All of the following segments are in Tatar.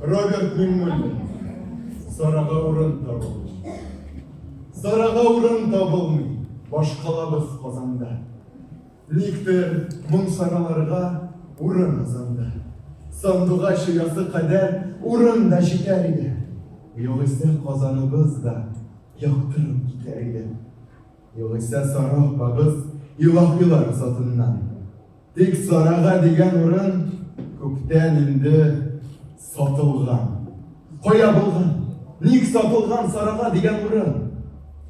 Роберт Миңнуллин. Сарага урын табылмый. Сарага урын табылмый, башкалабыз Казанда. Никтер моң сараларга урын азанда. Сандугач оясы кадәр урын да җитәр иде. Югыйсә Казаныбыз да яктырып китәр иде. Югыйсә Сара апабыз илаһилар затыннан. Тик Сарага дигән урын күптән инде сатылган. Кая булган? Ник сатылган Сарага дигән урын?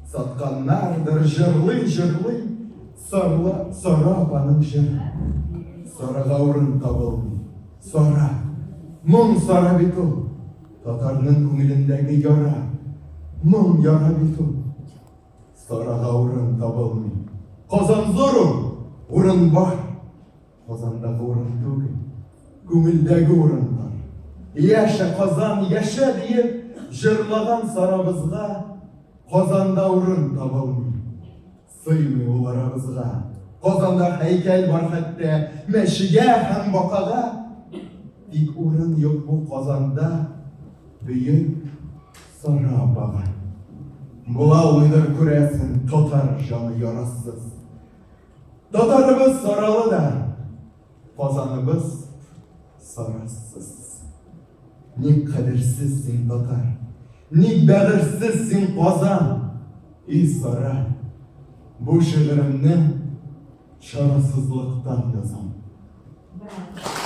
Сатканнардыр җырлый-җырлый Сарла, Сара апаның җыры. Сарага урын табылмый. Сара. Моң Сара бит ул. Татарның күңелендәге яра. Моң яра бит ул. Сарага урын табылмый. Казан зур ул, урын бар. Казандагы урын түгел, күңелдәге урын бар. Яшә, Казан, яшә диеп җырлаган Сарабызга Казанда урын табылмый. Сыймый ул арабызга. Казанда һәйкәл бар хәтта мәчегә һәм бакага. Тик урын юк бу Казанда бөек Сара апага. Була алмыйдыр, күрәсең, татар җаны ярасыз. Татарыбыз саралы да, Казаныбыз сарасыз. Ник кадерсез син, татар? Ник бәгырьсез син, Казан? И Сара, бу шигыремне чарасызлыктан язам. Браво.